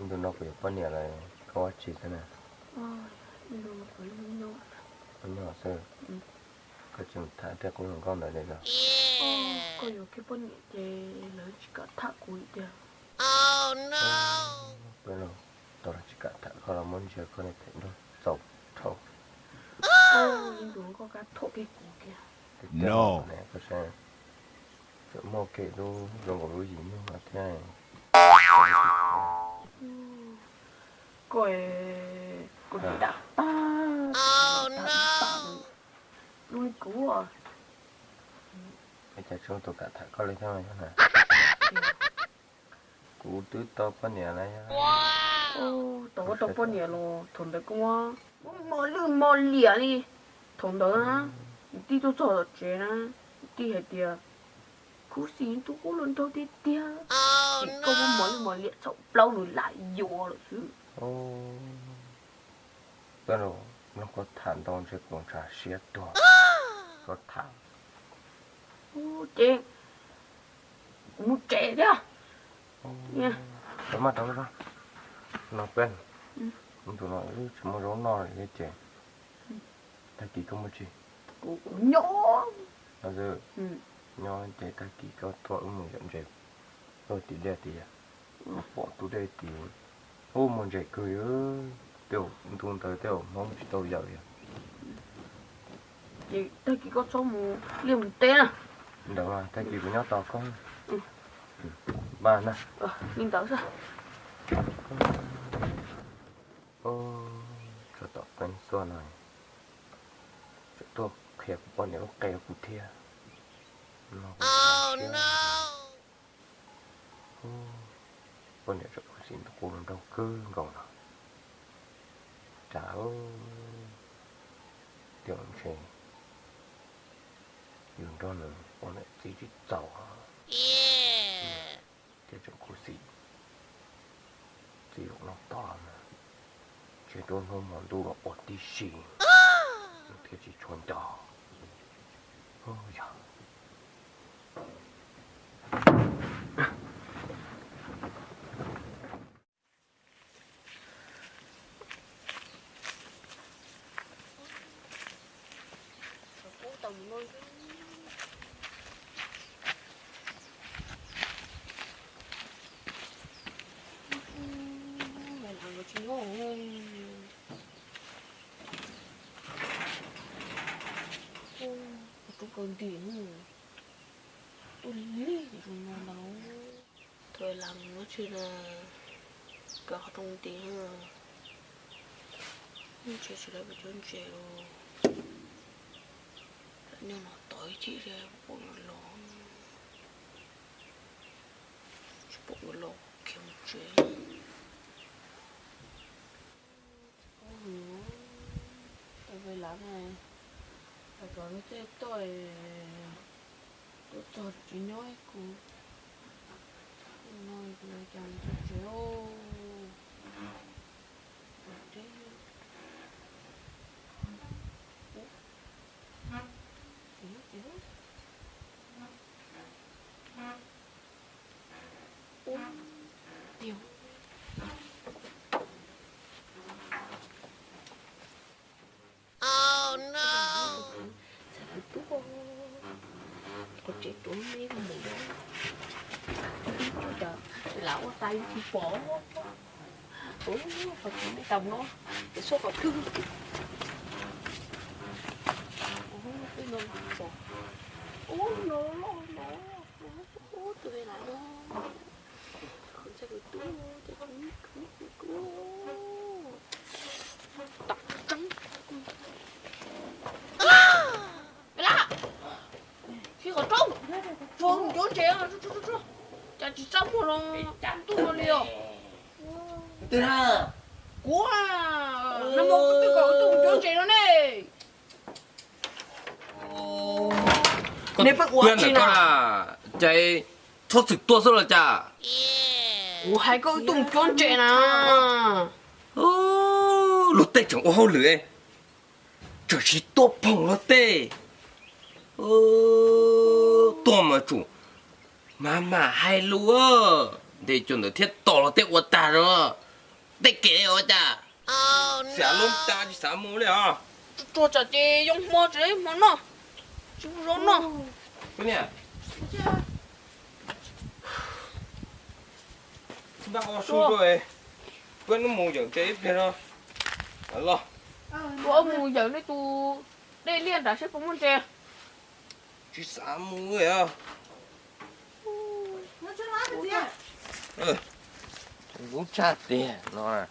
Ntu no kuv yuav poj niam lawm koj ua tsi thiab na? Nyob xwb. Koj tsis tham tej qub hluas nkauj ntawd li los? Koj yuav kiag poj niam ces lawv tsis kam tham kuv tiag. Peb los tau los tsis kam tham koj los muab ntsia koj li phem nrog txaus dhau. Koj yeej tus koj kab thom kiag kuv kiag. Koj saib, tseem muaj kev lub zoo nkaus lub yim nyuj no thiab. Koj, koj dim dam tag, dim dam tag, zoo li kuv. Cas tsis muaj tus kam tham koj li thiab na? Kuv twb tau poj niam lawm. Tau, tau poj niam los thaum ntawd koj muab mos lwj mos liam li. Thaum ntawd na, kuv tij tuaj txog tom tsev na, kuv tij hais tias, khuv xim tus qub hluas nraug tiag tiag, ces koj muab mos lwj mos liam txhaum plaub nws lam yuav lawm xwb. Peb los mloog koj tham ntau ntshe kuv ntshav siab tuag. Koj tham, ces kuv mus tsev thiab. Rau maj rau no peb, tus no wb tsis muaj zaub noj li thiab ces tag kis koj mus tsev. Kuv nyob no xwb. Nyob ces tag kis koj tuaj wb mus yawm ntses, koj tim liaj tias pom tus dej tim ub muaj ntses kawg, tej zaum ntu ntawd tej zaum Hmoob tsis tau yawm yom. Ces tag kis koj txhob mus liaj mus teb na. Ntawd mas tag kis kuv nyob tos koj. Li ntawd xwb. Tso tom qeeb xuaj no, tseem tuaj qhia kuv poj niam lub qe rau kuv thiab. Poj niam tseem khuv xim tus qub hluas nraug kawg nkaus no. Cas tiam ntshe yus nrog nws ua niam txiv tsis txaus thiab tseem khuv xim. Txiv zaum no tod mas ntshe nruab hnub hmo ntuj los ua tib si thiaj tsis tshua nco. Yog Roob kaw nti, tuaj lig zoo no ntag. Thaum lam mus tsis na, kaw qhov rooj nti, ntshe tsis tau peb cuab ntses los. Nyob no tos ib chim seb puas los, tsis pom los khiav mus tsev. Tau ve lav na, tas kom lub caij tuaj, tuaj txog tsis nyob ib kuv, no kuv cas mus txog tsev. Ub, tiag. Txhais tus tub, qhov tsev tuav me mus, lam ua tais tus pom. Qhov tsev me tau no, es xoj qhov twg. Ub, twb no pom. Ub, no loj no, ub, tus me lam no. Txhais tus tub, txhais tus tub. Tam tseeb. Peb lab, khi qhov rooj, tsuag mus cuab ntses, cas tsis txaj muag los ntuj no li os. Kuv, nag hmo kuv twb kom wb tuaj mus cuab ntses no ne. Koj peb ua tsi na? Cas txhob txwm tuaj xwb los cas? Kuv hais koj wb tuaj mus cuab ntses na. Luag tej tseem ua hauj lwm, tseem tsis tuaj phoom luag tej. Tuaj mas tsum mas mam hais lus. Ntes cua ntawd thiab tom los tej ua tag zog. Tej kev ua cas? Xav lub cas tsis xav mus li os. Tsuag tsam ces yoo hmo tsis hmo noj, tsis muaj zaub noj. Npaj ua su rau, peb mus yawm ntses ib pliag no los. Ua mus yawm nej tus dej liaj nram seb puas muaj ntses. Tsis xav mus li os. Lub tshaj tiag no na.